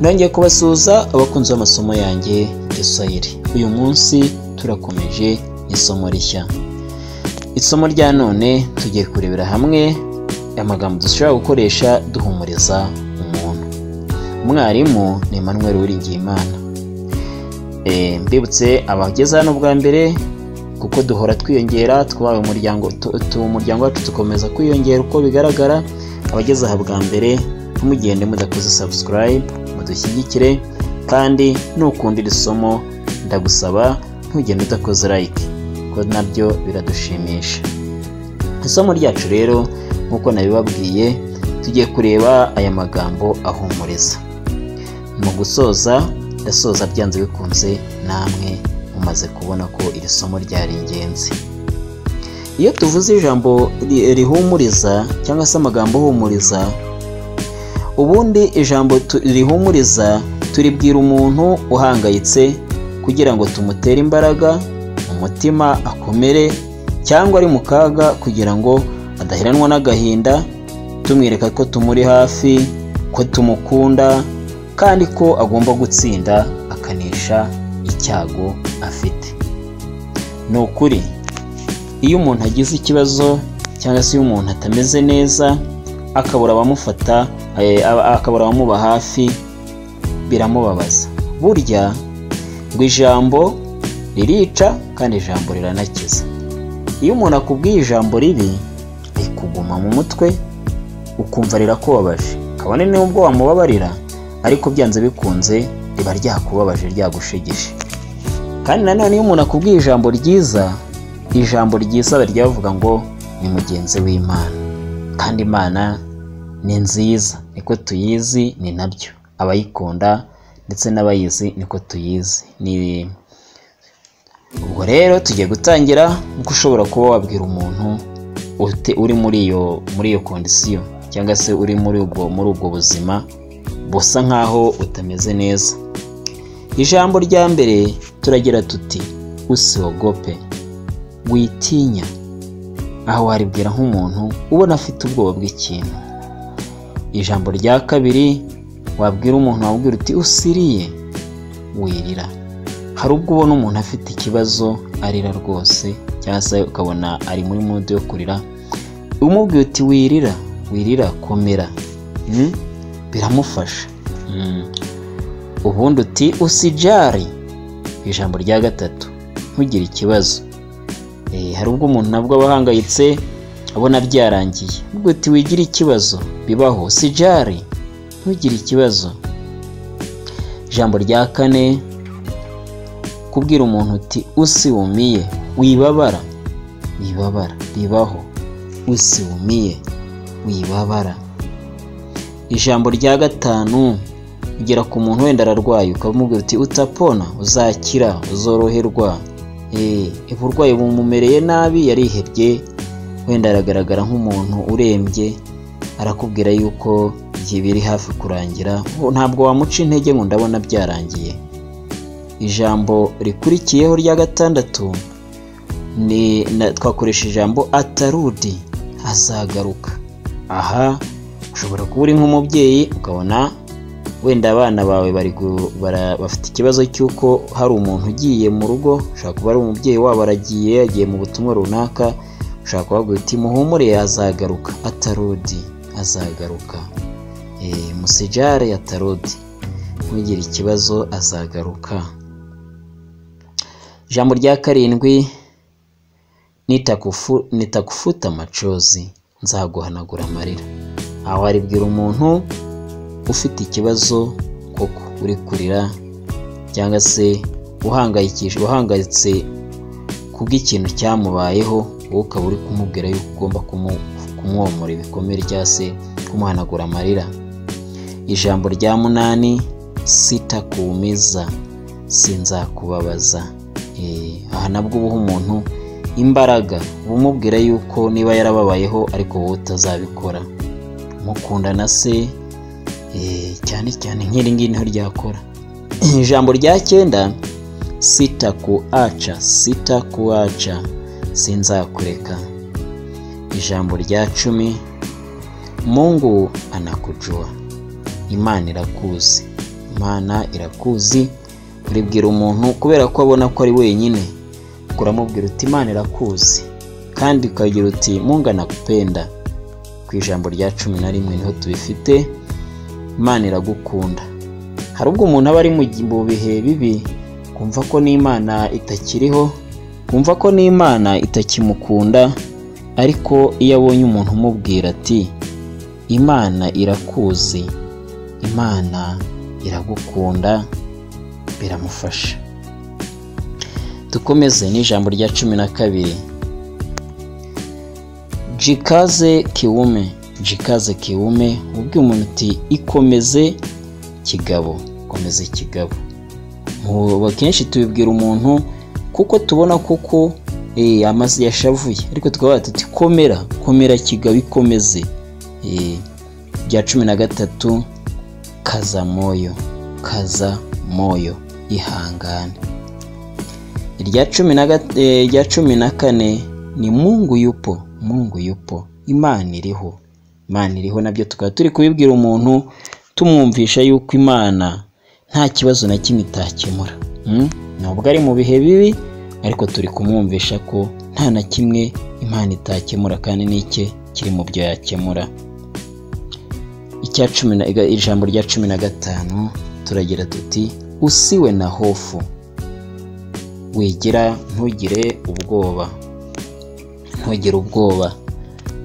Nongeye kubasuhuza abakunzi b'amasomo yanjye Giswahili. Uyu munsi turakomeje isomo rishya. Isomo rya none tugiye kurebera hamwe amagambo dushobora gukoresha duhumuriza umuntu. Umwarimu ni Emmanuel Uwiringiyimana. Mbibutse abageze hano bwa mbere, kuko duhora twiyongera, twabaye umuryango, umuryango wacu tukomeza kwiyongera uko bigaragara. Abageze aha bwa mbere, ntimugende mudakoze subscribe, mudushyigikire, kandi nukunda iri somo ndagusaba ntugende udakoze like, kuko nabyo biradushimisha. Isomo ryacu rero, nk'uko nabibabwiye, tugiye kureba aya magambo ahumuriza. Mu gusoza, ndasoza byanze bikunze namwe mumaze kubona ko iri somo ryari ingenzi. Iyo tuvuze ijambo rihumuriza cyangwa se amagambo ahumuriza, ubundi ijambo rihumuriza turibwira umuntu uhangayitse kugira ngo tumutere imbaraga mu mutima akomere, cyangwa ari mu kaga kugira ngo adaheranwa n'agahinda, tumwereka ko tumuri hafi, ko tumukunda, kandi ko agomba gutsinda akanesha icyago afite. Ni ukuri, iyo umuntu agize ikibazo cyangwa se iyo umuntu atameze neza, akabura abamufata, akabura abamuba hafi, biramubabaza. Burya ngo ijambo ririca kandi ijambo riranakiza. Iyo umuntu akubwiye ijambo ribi, rikuguma mu mutwe, ukumva rirakubabaje, kabone n'ubwo wamubabarira, ariko byanze bikunze riba ryakubabaje, ryagushegeshe. Kandi nanone iyo umuntu akubwiye ijambo ryiza, ijambo ryiza barya bavuga ngo ni mugenzi w'Imana, kandi Imana ni nziza, niko tuyizi, ni nabyo abayikunda ndetse n'abayizi niko tuyizi. Ni ubwo rero tugiye gutangira uko ushobora kuba wabwira umuntu uri muri iyo condition, cyangwa se uri muri ubwo buzima busa nkaho utameze neza. Ijambo rya mbere turagira tuti usiogope, witinya. Aho waribwira nk'umuntu ubona afite ubwoba bw'ikintu. Ijambo rya kabiri wabwira umuntu, wabwira uti usirie, wirira. Hari ubwo ubona umuntu afite ikibazo arira rwose, cyangwa se ukabona ari muri mood yo kurira, umubwira uti wirira, wirira, komera, biramufasha. Ubundi uti usijari. Ijambo rya gatatu, ntugire ikibazo. Hari ubwo umuntu nabwo aba ahangayitse abona byarangiye, ubwo uti wigira ikibazo, bibaho, usijari, ntugire ikibazo. Ijambo rya kane, kubwira umuntu uti usiwumiye, wibabara, wibabara, bibaho, usiwumiye, wibabara. Ijambo rya gatanu, ugera ku muntu wenda ararwaye, ukamubwira uti utapona, uzakira, uzoroherwa. Uburwayi bumumereye nabi, yarihebye, wenda aragaragara nk'umuntu urembye, arakubwira yuko igihe biri hafi kurangira, ntabwo wamuca intege ngo ndabona byarangiye. Ijambo rikurikiyeho rya gatandatu ni twakoresha ijambo atarudi, azagaruka. Aha ushobora kuba uri nk'umubyeyi ukabona wenda abana bawe bafite ikibazo cy'uko hari umuntu ugiye mu rugo, ushobora kuba ari umubyeyi wabo aragiye, yagiye mu butumwa runaka, ushobora kubabwira uti muhumure, azagaruka, atarudi, azagaruka. Musijare atarudi, ntugire ikibazo, azagaruka. Ijambo rya karindwi, nitakufuta machozi, nzaguhanagura amarira. Aho waribwira umuntu ufite ikibazo koko uri kurira, cyangwa se uhangayitse kubw'ikintu cyamubayeho, wowe ukaba uri kumubwira yuko ugomba kumwomora ibikomere cyangwa se kumuhanagura amarira. Ijambo rya munani, sitakuumiza, sinzakubabaza. Aha nabwo ubuha umuntu imbaraga, umubwira yuko niba yarababayeho ariko wowe utazabikora. Mukundana se, cyane cyane nk'iri ngiri niho ryakora. Ijambo rya cyenda, sitakuacha, sitakuacha, sinzakureka. Ijambo rya 10, Mungu anakujua, Imana irakuzi. Imana irakuzi. Uribwira umuntu kubera ko abona ko ari wenyine, uramubwira uti Imana irakuzi, kandi ukagira uti Mungu anakupenda. Ku ijambo rya 11 niho tubifite, Imana iragukunda. Hari ubwo umuntu aba ari mu bihe bibi, kumva ko n'Imana itakiriho, kumva ko n'Imana itakimukunda, ariko iyo abonye umuntu umubwira ati Imana irakuzi, Imana iragukunda, biramufasha. Dukomeze n'ijambo rya 12. Jikaze kiume. Jikaze kiume, ubwiye umuntu uti ikomeze kigabo, komeze kigabo. Akenshi tubibwira umuntu kuko tubona kuko amazi yashavuye, ariko tukavuga tuti komera, komera kigabo, ikomeze. Rya 13, kaza moyo, kaza moyo, ihangane. Irya 14 ni Mungu yupo, Mungu yupo, Imana iriho. Imana iriho, nabyo tukaba turi kubibwira umuntu tumwumvisha yuko Imana nta kibazo na kimwe itakemura. Nubwo ari mu bihe bibi, ariko turi kumwumvisha ko nta na kimwe Imana itakemura, kandi n'ike kiri mu byo yakemura. Ijambo rya 15 turagira tuti usiwe na hofu, wigira ntugire ubwoba, ntugire ubwoba,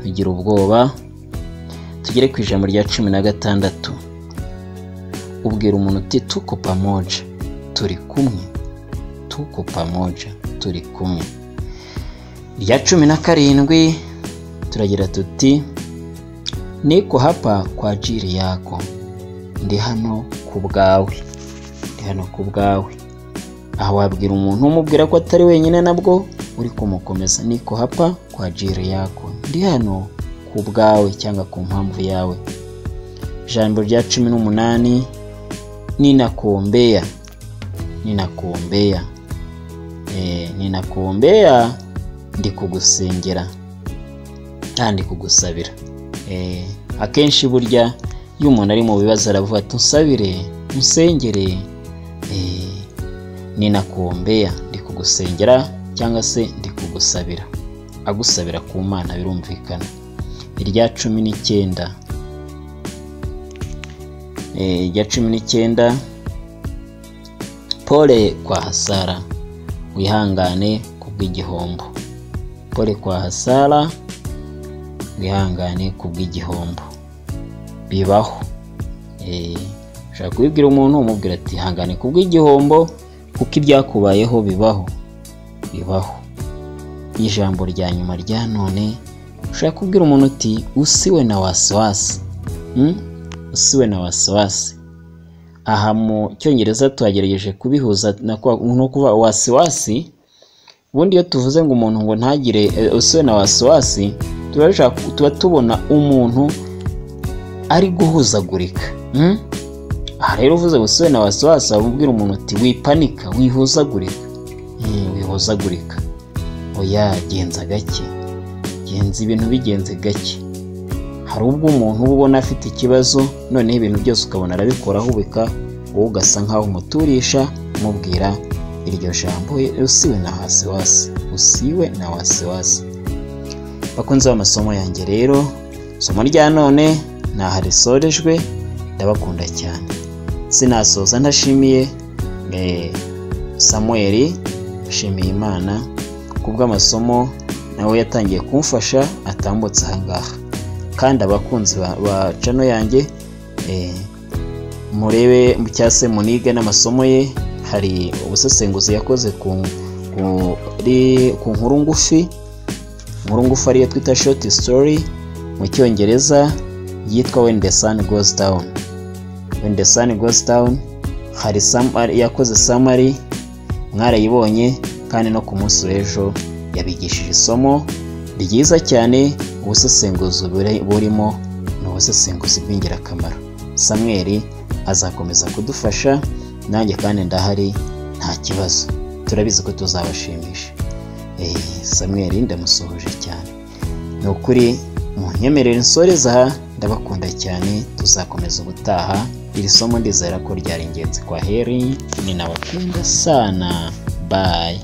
ntugire ubwoba. Tugere ku ijambo rya 16, ubwira umuntu uti tuko pamoja, turi kumwe, tuko pamoja, turi kumwe. Rya 17 turagira tuti niko hapa kwa ajili yako, ndi hano ku bwawe, ndi hano ku bwawe. Aho wabwira umuntu umubwira ko atari wenyine, nabwo uri kumukomeza. Niko hapa kwa ajili yako, ndi hano ku bwawe cyangwa ku mpamvu yawe. Ijambo rya 18, ninakuombea, ninakuombea, ninakuombea, ndi kugusengera kandi kugusabira. Akenshi burya iyo umuntu ari mu bibazo aravuga ati unsabire, unsengere. Ninakuombea, ndi kugusengera cyangwa se ndi kugusabira, agusabira ku Mana, birumvikana. Irya 19, irya 19, pole kwa hasara, wihangane kubw'igihombo. Pole kwa hasara, wihangane kubw'igihombo, bibaho. Ushaka kubibwira umuntu umubwira ati hangane kubw'igihombo, kuko ibyakubayeho bibaho, bibaho. Ijambo rya nyuma rya none, ushaka kubwira umuntu uti usiwe na wasiwasi, usiwe na wasiwasi. Aha mu Cyongereza twagerageje kubihuza no kuva wasiwasi. Ubundi iyo tuvuze ngo umuntu ngo ntagire usiwe na wasiwasi, tuba tubona umuntu ari guhuzagurika. Aha rero uvuze usiwe na wasiwasi, ubwira umuntu uti wipanika, wihuzagurika, wihuzagurika, oya genza gake, genza ibintu bigenze gake. Hari ubwo umuntu uba ubona afite ikibazo, noneho ibintu byose ukabona arabikora ahubika, wowe ugasa nkaho umuturisha umubwira iryo jambo usiwe na wasiwasi, usiwe na wasiwasi. Bakunze b'amasomo yanjye rero, isomo rya none naha risorejwe, ndabakunda cyane. Sinasoza ntashimiye Samuel, ashimiye Imana kubw'amasomo nawe yatangiye kumfasha atambutse aha ngaha. Kandi abakunzi ba channel yanjye, murebe cyase munige n'amasomo ye. Hari ubusesenguzi yakoze ku nkuru ngufi, inkuru ngufi ariyo twita short story mu Cyongereza, yitwa When the Sun Goes Down. When the Sun Goes Down, hari yakoze summary, mwarayibonye, kandi no ku munsi w'ejo yabigishije isomo ryiza cyane. Ubusesenguzi burimo ni ubusesenguzi bw'ingirakamaro. Samuel azakomeza kudufasha, nanjye kandi ndahari nta kibazo, turabizi ko tuzabashimisha. Samuel ndamusohoje cyane, ni ukuri munyemerere nsoreza aha, ndabakunda cyane, tuzakomeza ubutaha. Iri somo ndizera ko ryari ingenzi. Kwa heri, ninawapenda sana, bye.